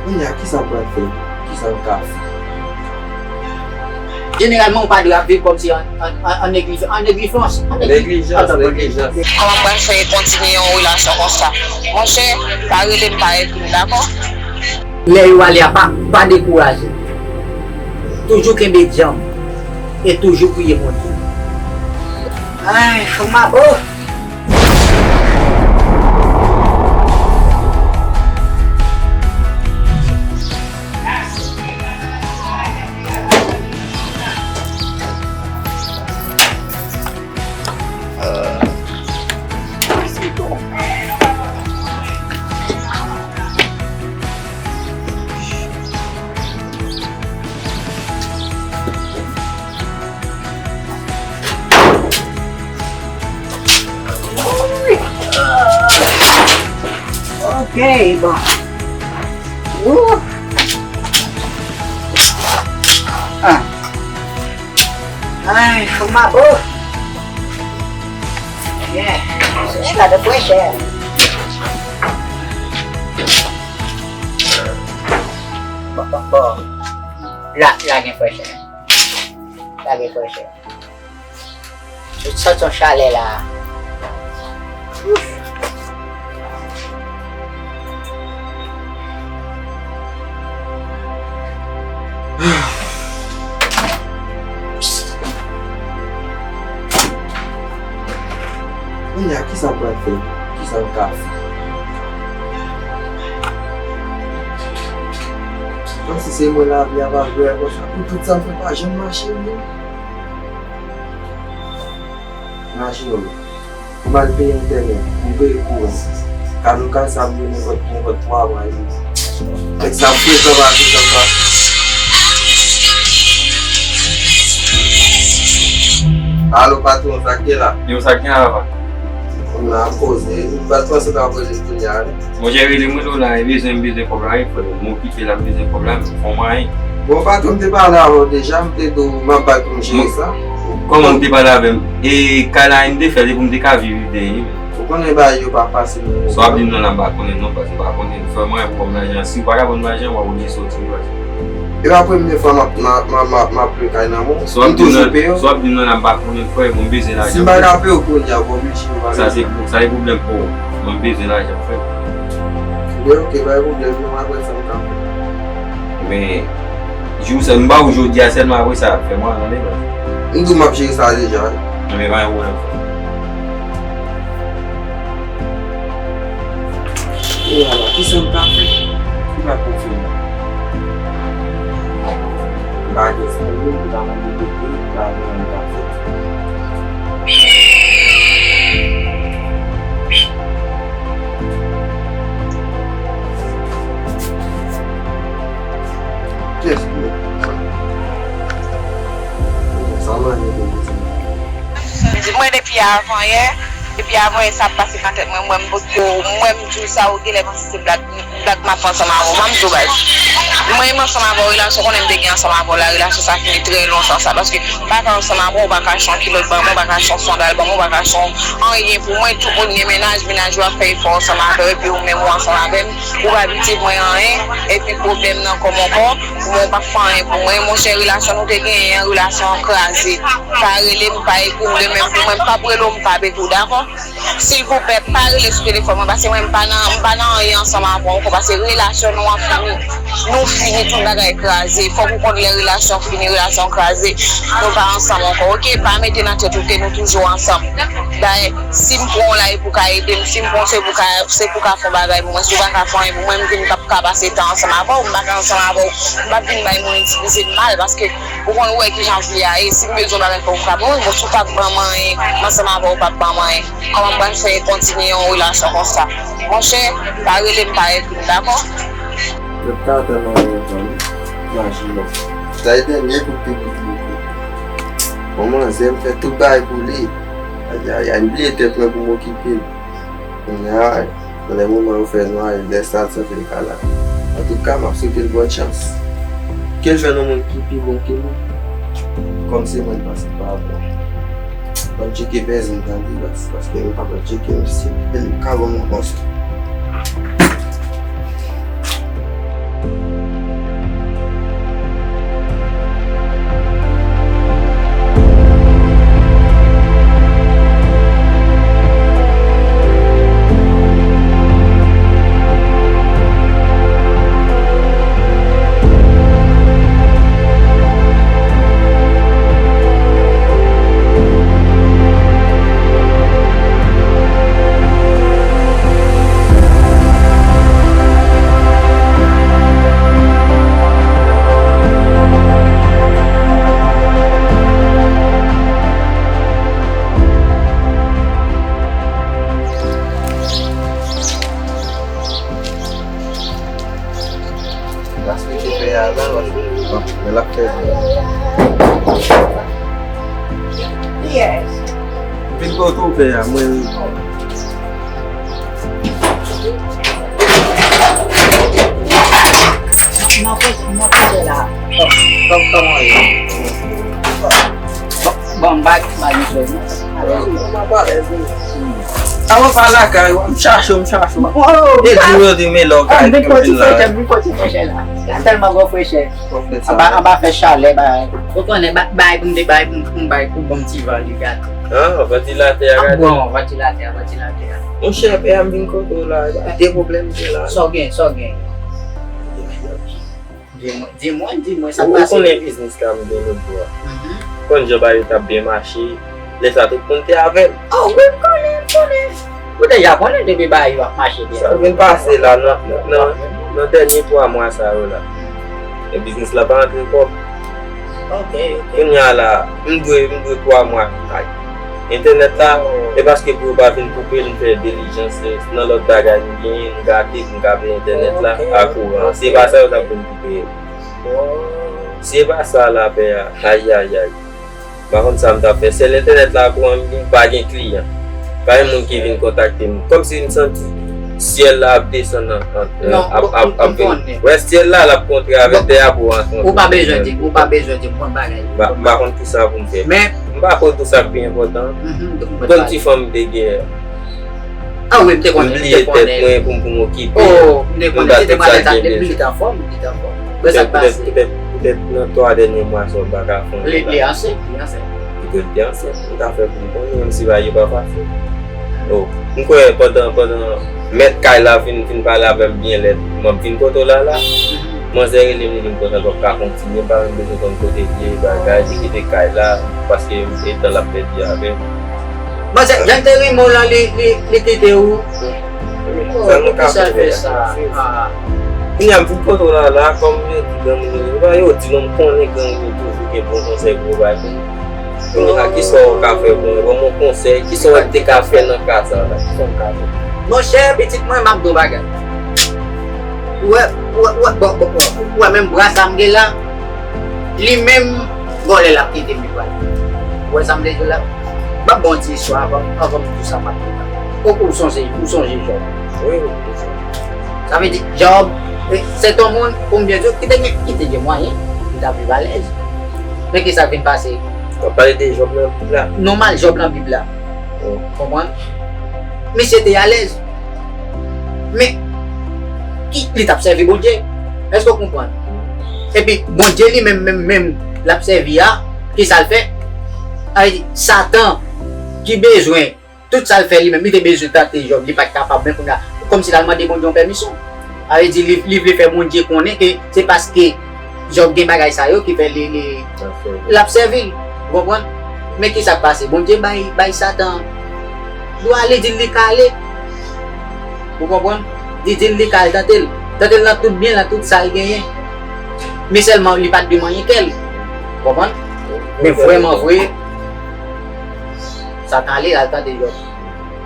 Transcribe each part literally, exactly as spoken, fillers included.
Kounye a, kisa m pral fè? Kisa m ka fè? Jeneralman, ou pa dwe ap viv kòmsi an, an, an, an neglijans, an neglijans, an neglijans. Neglijans, neglijans. Kòman m pral fè kontinye yon relasyon konsa? Monchè, pa rele m, pa ekri m, dakò? Lè yo ale a, pa, pa dekouraje. Toujou kenbe djanm e toujou priye Bondye. Ay, fò m ap, oh! Ok, bon. Woo! Ah. Ay, fò m ap, oh! Yeah. It's a lot of pressure. Bon, bon, bon. La, la gen pressure. La gen pressure. Ou santi yon chalè la. Ouf. Kounye a, kisa m pral fè? Kisa m ka fè? Kòmsi se mwen lavi a pa vre, konsa pou tout sa m fè pa janm mache, non. Imajine w, pou m al peye entènèt, pou m peye kouran, kado kay sa m dwe nenpòt, nenpòt twa mwa, wi. Nèg sa prezan pa prezan pa. Alo, patwon, sa k gen la? Yo, sa k gen la, papa? M la ap koze. Patwon, se pa poze kounye a, wi. Monchè, rele m, rele w la, e bezwen, m bezwen kòb la, wi, frè. M okipe la, m bezwen kòb la, m fè w mwayen. Bon, patwon, m te pale avè w deja, m te di w m ap bay pou m jere sa. Kòman w te pale avè m? E kay la, m te fè l, e pou m te ka viv, viv de li. Ou konnen bagay yo pa fasil, non. Sa w ap di m nan la, m pa konnen, non, paske m pa konnen. Fè w mwayen pou kòb lajan. Si w pa ka ban m lajan, w ap oblije soti, wi, paske. E pa premye fwa m ap, m ap, m ap, m ap, m ap lwe kay nan men w. M toujou peye w. Sa w ap di m nan la, m pa konnen, frè, bon, m bezwen lajan. Si m pa ka peye w kounye a, w oblije, ou pa bezwen. Sa se, sa se pwoblèm pa w. Mwen bezwen lajan, frè. Ebyen, oke, pa gen pwoblèm, non, apre sa, m ka fè. Men, jou sa, m ba w jodi a sèlman, apre sa, fè mwa, tande, baz. M di w m ap jere sa deja, wi. Ebyen, pa gen pwoblèm, frè. E ala, kisa m ka fè? Ou pa konfime. M pa gen zanmi, m pa mande kote, m pa gen anyen m ka fè. Kiyès ki mèt sa? Sa manje de mezanmi. Di mwen depi avan yè, depi avan yè sa ap pase nan tèt mwen, mwen m potko, mwen m di w sa, ou genlè panse se blag, blag m ap fè ansanm avè w, ban m di w baz. Mwen menm ansanm avè w, relasyon konnen m te gen ansanm avè w la, relasyon sa fini trè lontan sa, paske m pa ka ansanm avè w, ou pa ka achte yon kilòt ban mwen, ou pa ka achte yon sandal ban mwen, ou pa ka achte yon anyen pou mwen, tout moun gen mennaj, mennaj yo ap fè efò ansanm avè w, epi ou menm ou ansanm avè m, ou pa piti mwen anyen, epi pwoblèm nan kò m ankò, ou menm ou p ap fè anyen pou mwen, monchè, relasyon nou te genyen an, relasyon an kraze. Pa rele m, pa ekri m, de menm pou mwen, m p ap rele w, m p ap ekri w, dakò? Silvouplè, pa rele sou telefòn mwen, paske mwen, m pa nan, m pa nan anyen ansanm avè w ankò, paske relasyon nou an fini. Nou fini, tout bagay kraze. Fòk ou konn lè relasyon fini, relasyon kraze. Nou pa ansanm ankò, oke? Pa mete nan tèt ou ke nou toujou ansanm. Dayè, si m pran w la, e pou w ka ede m. Si m pran w, se pou w ka, se pou w ka fè yon bagay pou mwen. Si w pa ka fè anyen pou mwen, m vin p ap ka pase tan ansanm avè w, m pa ka ansanm avè w. M p ap vin bay moun divize m mal, paske ou konn ou wè kijan vi a ye. Si m bezwen bagay fòk ou ka ban mwen. Bon, si w pa ban m anyen, m ansanm avè w, ou p ap ban m anyen. Kòman m pral fè kontinye yon relasyon konsa? Monchè, pa rele m, pa ekri m, dakò? Mèt ka tèlman renmen fanmi. Imajine w. Sa e dènye kou m te goute bouke. Yon manzè m fè tout bagay pou li. Ayayay, m bliye tèt mwen pou m okipe l. Kounye a, nan lè moman yo fè nwa, lè sa l santi l ka la. Antouka, m ap swete l bòn chans. Ke l jwenn yon moun ki pi bon ke li. Kòm se mwen l panse pa bon. Ban m tcheke pèzi m tande, baz, paske m pa pral tcheke m si m ka ban m yon konsèy. Respecte pè a la, men l ap fè. Yes. Vin kote w pè a, mwen. Nan fè, nan fè la. Kòm, kòm, kòman ye? Bon, bon, m pa, m pa gen chòz, non. Alèz, non. Avan pa lakay, m chache w, m chache w. Oh, e di yo di men lè w ka vin pòti frechè, vin pòti frechè la. La tèlman gwo frechè. Anba, anba fè chalè, bay. Ou konnen, bay, bay pou m te bay, pou m, pou m bay, pou bon ti van li gato. Ah, vantilatè a gade. Bon, vantilatè a, vantilatè a. Monchè, pè a m vin kote w la, de pwoblèm m gen la. Sa w gen, sa w gen? Di mwen, di mwen, di mwen sa k pase. Ou konnen biznis la m gen lòt bò a. Konn jan bagay yo t ap byen mache, lè sa tout moun te avè m. Oh, wi, m konnen, m konnen. Ou deja konnen depi bagay yo ap mache byen. Sa vin pase la nan, nan, nan dènye twa mwa sa yo la. E biznis la pa antre kòb. Ok, ok. Kounye a la, m dwe, m dwe twa mwa ak entènèt la, e paske pou yo pa vin koupe l, m fè dilijans nan lòt bagay m genyen, m gate pou m ka peye entènèt la a kouran. Se pa sa yo t ap vin koupe. Si e pa sa la, pè a, ayayay. M pa konn sa m t ap fè. Sèl entènèt la a kouran m gen, pa gen kliyan. Pa gen moun ki vin kontakte m. Kòmsi m santi syèl la ap desann an, an, ap, ap, ap vin. Wè syèl la, l ap kontre avèk tè a pou w antre. Ou pa bezwen di, ou pa bezwen di m konn bagay. M pa, m pa konn kisa pou m fè. Men, m pa konn tou sa k pi enpòtan. Konn ti fanm m te gen. Ah wi, m te konnen, m te konnen. M bliye tèt mwen pou m, pou m okipe. Oh, m te konnen, se te malèz ak li, li t anfòm, li t anfòm. Wè sa k pase. Poutèt, poutèt, poutèt nan twa dènye mwa sa yo m pa ka fè anyen la. Li, li ansent, li ansent. Poutèt li ansent, m ta fè pou m konnen, menm si bagay yo pa fasil. Oh, m kwè pandan, pandan mèt kay la fin, fin pale avè m byen lè m ap vin kote w la la. Manzè rele m, li di m konsa l p ap ka kontinye, m pa menm bezwen konn kote l ye, bagay, li kite kay la, paske e tan l ap pèdi avè m. Manzè, jan l te renmen w lan, li, li, li kite w. Sa nou ka fè, sa. Kounye a m vin kote w la, la, kòm yo di granmoun yo, yo di non, m konnen granmoun yo toujou gen bon konsèy pou yo bay moun. Kounye a, kisa w ka fè pou mwen? Ban m yon konsèy, kisa w te ka fè nan ka sa la? Kisa w ka fè? Monchè, pitit mwen, m ap di w bagay. Ou wè, ou wè, ou wè, bon, bon, bon, ou wè menm bra sa m gen la, li menm, gon lè l ap kite m, li pral. Ou wè sa m vle di w la? M ap ba w yon ti istwa anvan, anvan m di w sa m ap di w la. Ou, ou sonje, ou sonje Jòb? Wi, wi, wi. Sa vle di, Jòb, e, se t on moun, pou m byen di w, ki te gen, ki te gen mwayen, li t ap viv alèz. Men kisa k vin pase? W ap pale de Jòb nan Bib la? Nòmal, Jòb nan Bib la. Konprann? Misye te alèz. Men, ki, li t ap sèvi Bondye. Èske w konprann? Epi, Bondye li menm, menm, menm, l ap sèvi a, kisa l fè? Sa vle di, Satan, ki bezwen, tout sa l fè li menm, li te bezwen tante Jòb, li pa t kapab, men kounye a, kòmsi l al mande Bondye yon pèmisyon. Sa vle di, li, li vle fè Bondye konnen ke se paske Jòb gen bagay sa yo ki fè li, li, l ap sèvi l. Ou konprann? Men kisa k pase? Bondye bay, bay Satan dwa, li di l li ka ale. Ou konprann? Li di l li ka al tante l. Tante l nan tout byen l, nan tout sa l genyen. Men sèlman li pa t di manyen kè l. Ou konprann? Men vrèman vre, Satan ale, al tante Jòb.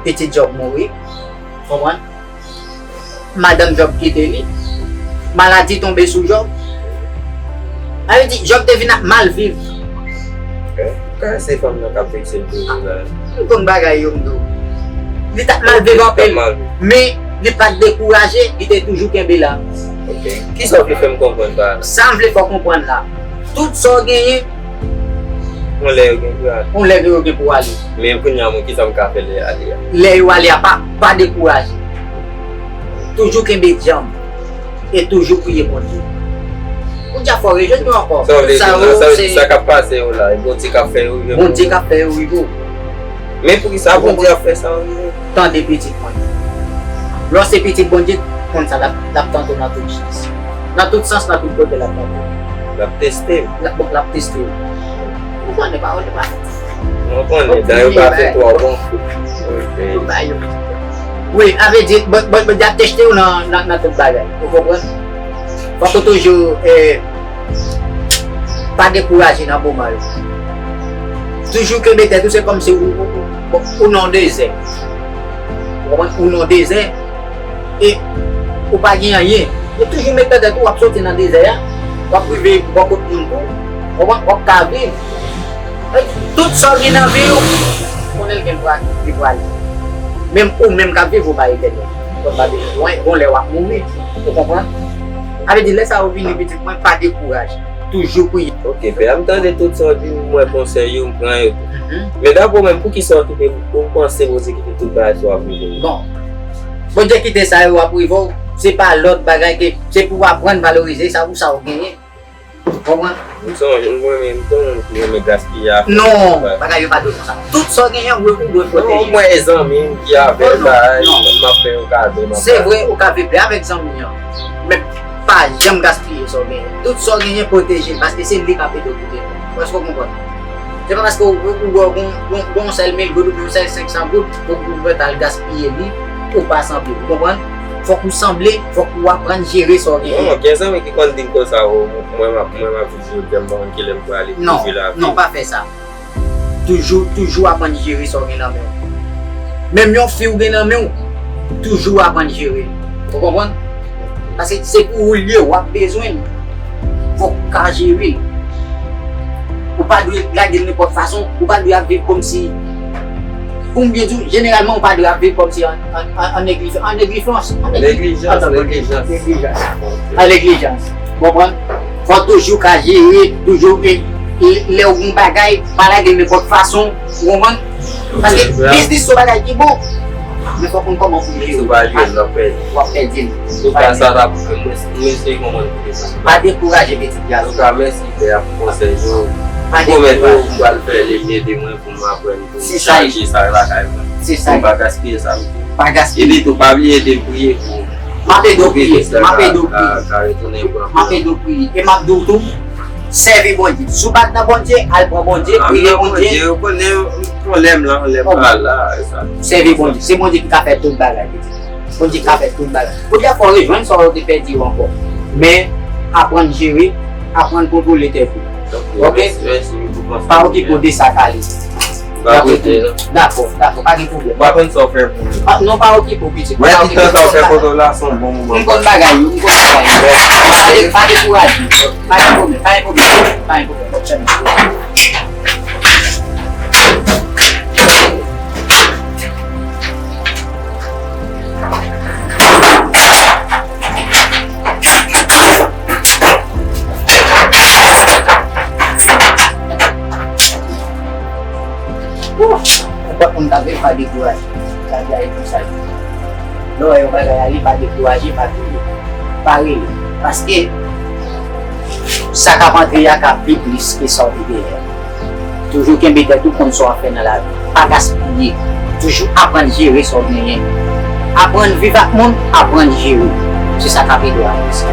Pitit Jòb mouri. Konprann? Madanm Jòb kite li. Maladi tonbe sou Jòb. Sa vle di, Jòb te vin ap mal viv. Kòman se fanm nan k ap vekse l toujou la? M konn bagay yo, m di w. Li t ap mal viv anpil. Men, li pa t dekouraje, li te toujou kenbe la. Ok. Kisa w vle fè m konprann pa la? Sa m vle fè w konprann la. Tout sa w genyen, Yon lè yo gen pou yo ale. Yon lè yo gen pou yo ale. Men kounye a, mwen, kisa m ka fè lè yo ale a? Lè yo ale a, pa, pa dekouraje. Toujou kenbe djanm. E toujou priye Bondye. Bondye ap fè w rejwenn yo ankò. Sa w vle di la, sa vle di sa k ap pase yo la, e Bondye k ap fè yo rive pou ou. Bondye k ap fè yo rive ou. Men poukisa Bondye ap fè sa yo rive? Tande pitit mwen. Lè w se pitit Bondye, konn sa, l ap, l ap tande w nan tout sans. Nan tout sans, nan tout kote, l ap tande w. L ap teste w. L ap, bon, l ap teste w. Ou konnen pawòl li pa fè. Mwen konnen, dan yo pa fè twò bon. Wi, sa vle di, Bondye ap teste w nan, nan, nan tout bagay. Ou konprann? Fòk ou toujou, eh, pa dekouraje nan moman yo. Toujou kenbe tèt ou, se kòmsi ou, ou, ou, ou nan dezè. Ou konprann? Ou nan dezè. E ou pa gen anyen. Ou toujou met nan tèt ou, w ap soti nan dezè a. W ap rive bò kot moun tou. Ou konprann? W ap ka viv. Tout sa w gen nan vi w, konnen l gen pral, li prale. Menm ou menm k ap viv, ou pa etènèl. Ou pa bezwen, gon lè w ap mouri. Ou konprann? Sa vle di, lè sa yo vini, pitit mwen, pa dekouraje. Toujou priye. Ok, pè, m tande tout sa w di, m wè konsèy yo, m pran yo tou. Men dapre w menm, poukisa w kite, ou panse Bondye kite tout bagay sa w ap rive? Bon, Bondye kite sa yo ap rive w, se pa lòt bagay ke, se pou w aprann valorize sa pou sa w genyen. Konprann? M se yon moun, mwen menm, m se yon moun ki renmen gaspiye afè. Non, bagay yo pa dwe konsa. Tout sa w genyen, ou, ou dwe pwoteje. Mwen e zanmi m ki avè l, bagay, m ap fè yon kado, m ap... Se vre, ou ka viv byen avèk zanmi an, men pa janm gaspiye sa w genyen. Tout sa w genyen, pwoteje l, paske se li k ap ede w pou demen. Èske w konprann? Se pa paske ou, ou, ou, ou gon, gon, gon sèl mil goud oubyen yon sèl senk san goud, ou, ou prèt al gaspiye li, ou pa sanble. Ou konprann? Fòk ou sanble, fòk ou aprann jere sa w genyen. Non, gen zanmi ki konn di m konsa, o, mwen m ap, mwen m ap viv jodi a, m pa konn kilè m pral ale pou jwe lavi. Non, non, pa fè sa. Toujou, toujou aprann jere sa w gen nan men w. Menm yon fi w gen nan men w, toujou aprann jere l. Ou konprann? Paske se pou ou l ye, w ap bezwen l. Fòk ou ka jere l. Ou pa dwe lage l nenpòt fason, ou pa dwe ap viv kòmsi, pou m byen di w, jeneralman, ou pa dwe ap viv kòmsi an, an, an, an neglijans, an neglijans, an neglijans. An neglijans. Ou konprann? Fò toujou ka jere, toujou, e, e, lè w gen bagay, pa lage l nenpòt fason, ou konprann? Paske biznis se yon bagay ki bon, men fò w konn kòman pou w jere l. Si w pa jere l, w ap pèdi. W ap pèdi l. Sou ka sa, ta pou mwen, mwen se yon moun ki desann. Pa dekouraje, pitit gason. Antouka, mèsi, pè, pou konsèy yo. Pa dekouraje. M pwomèt ou, m pral fè li, ede mwen pou m aprann, pou m chanje sa lakay mwen. Se sa. Pou m pa gaspiye sa m gen. Pa gaspiye. Epi tou, pa bliye de priye pou... M ap ede w priye. M ap ede w priye. M ap ede w priye. E m ap di w tou, sèvi Bondye. Si w pa t nan Bondye, al pran Bondye, priye Bondye. Ou konnen, yon lè m la, yon lè m pa la, e sa. Sèvi Bondye. Se Bondye ki ka fè tout bagay, pitit. Bondye ka fè tout bagay. Bondye ap fè w rejwenn sa w te pèdi yo ankò. Men, aprann jere, aprann kontwole tèt ou. Ok? Pa okipe w de sa k ale. Dakò, dakò, pa gen pwoblèm. M pa konn sa w fè pou mwen. Ah, non, pa okipe w, pitit. Mwen di tan sa w fè kote w la, se yon bon moman. M konn bagay yo, m konn bagay yo. Pa de-, pa dekouraje. Pa gen pwoblèm, pa gen pwoblèm, pa gen pwoblèm. Nenpòt moun k ap viv, pa dekouraje. Sa ki ale konsa. Lè w wè yon bagay ale, pa dekouraje, pa kriye. Pa rele. Paske sa k ap antre a ka pi plis ke sa w te genyen. Toujou kenbe tèt ou, konn sa w ap fè nan lavi. Pa gaspiye. Toujou aprann jere sa w genyen. Aprann viv ak moun, aprann jere. Se sa k ap ede w avanse.